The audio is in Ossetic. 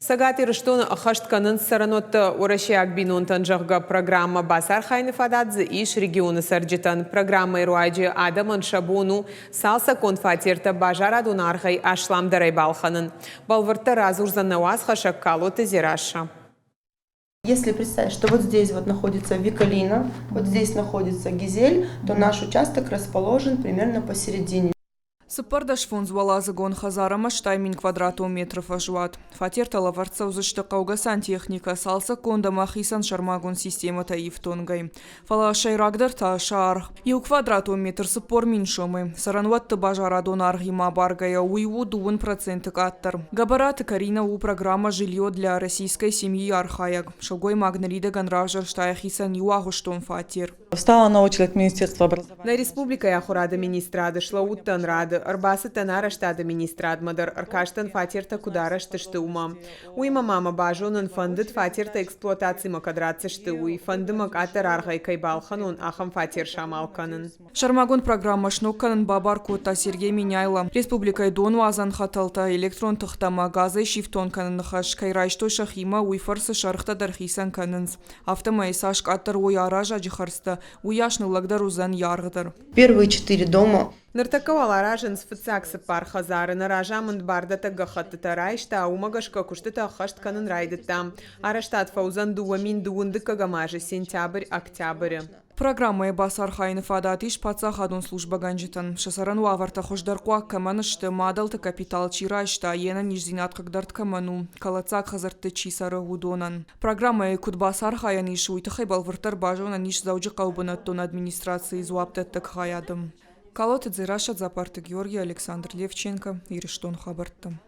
Цӕгат Ирыстоны ӕххӕст кӕнынц цӕрӕнуӕтты уӕрӕсейаг бинонтӕн, зӕгъгӕ, программӕ. Бацархайыны фадат дзы ис регионы цӕрджытӕн. Программӕйы руаджы адӕмӕн сӕ бон у цалцӕггонд фатертӕ базарадон аргъӕй асламдӕрӕй балхӕнын. Бӕлвырддӕр радзурдзӕн нӕ уацхӕссӕг Калоты Дзерассӕ. Если представить, что вот здесь вот находится Викалина, вот здесь находится Гизель, то наш участок расположен примерно посередине. Цыппӕрдӕсфондзуӕладзыгон хӕдзар ӕмӕ 8000 квадратон метры фӕзуат. Фатертӕ лӕвӕрд цӕудзысты хъӕугӕ сантехникӕ, цалцӕггонд ӕмӕ хицӕн сӕрмагонд системӕтӕ ифтонгӕй. Фӕлӕ сӕйрагдӕр та сӕ аргъ. Иу квадратон метр 40 000 сомы. Цӕрӕнуӕтты базарадон аргъимӕ абаргӕйӕ уый у 2% къаддӕр. Гӕбӕраты Каринӕ у программӕ «Жилье для российской семьи» архайӕг. Сылгоймаг ныридӕгӕн равзӕрста йӕхицӕн иуагъуыстон фатер. Встала на очередь Министерства образования. Нӕ республикӕйы ахуырады министрады слӕууыдтӕн рады, ӕрбацыдтӕн арӕзтады министрадмӕ дӕр, ӕркастӕн фатертӕ куыд арӕзт сты, уымӕ. Уыимӕ ма мӕ базонын фӕндыд, фатертӕ эксплуатацимӕ кӕд ратдзысты, уый. Фӕнды мӕ къаддӕр аргъӕй кӕй балхӕнон, ахӕм фатер самал кӕнын. Сӕрмагонд программӕ сног кӕнын бабар кодта Сергей Меняйло. Республикӕйы донуадзӕн хӕтӕлтӕ, электрон тыхтӕ ӕмӕ газӕй сифтонг кӕныны хӕс кӕй райстой сӕхимӕ, уый фӕрцы сӕргътӕ дӕр хицӕн кӕнынц. Афтӕмӕй цас къаддӕр уой аразӕджы хӕрдзтӕ, уыйас ныллӕгдӕр уыдзӕн йӕ аргъ дӕр. Первые четыре дома Ныртӕккӕ уал аразынц фыццаг цыппар хӕдзары. Нӕ разамынд бардӕттӕг гӕххӕттытӕ райста, уымӕ гӕсгӕ куыстытӕ ӕххӕст кӕнын райдыдта. Арӕзтад фӕуыдзӕн 2000 дыккӕгӕм азы сентябрь-октябры. Программӕйы бацархайыны фадат ис паддзахадон службӕгӕнджытӕн, сӕ цӕрӕн уавӕртӕ хуыздӕрхъуаг кӕмӕн сты, мадӕлты капитал чи райста, йе нӕниздзинад хъыгдӕрд кӕмӕн у, кӕлӕддзаг хӕдзӕртты чи цӕры, уыдонӕн. Программӕйы куыд бацархайӕн ис, уый тыххӕй бӕлвырддӕр базонӕн ис Дзӕуджыхъӕуы бынӕттон администрацийы дзуапдӕттӕг хайады. Калоты Дзерассӕ, Дзапарты Георгий, Александр Левченко, Ирыстон хабӕртты.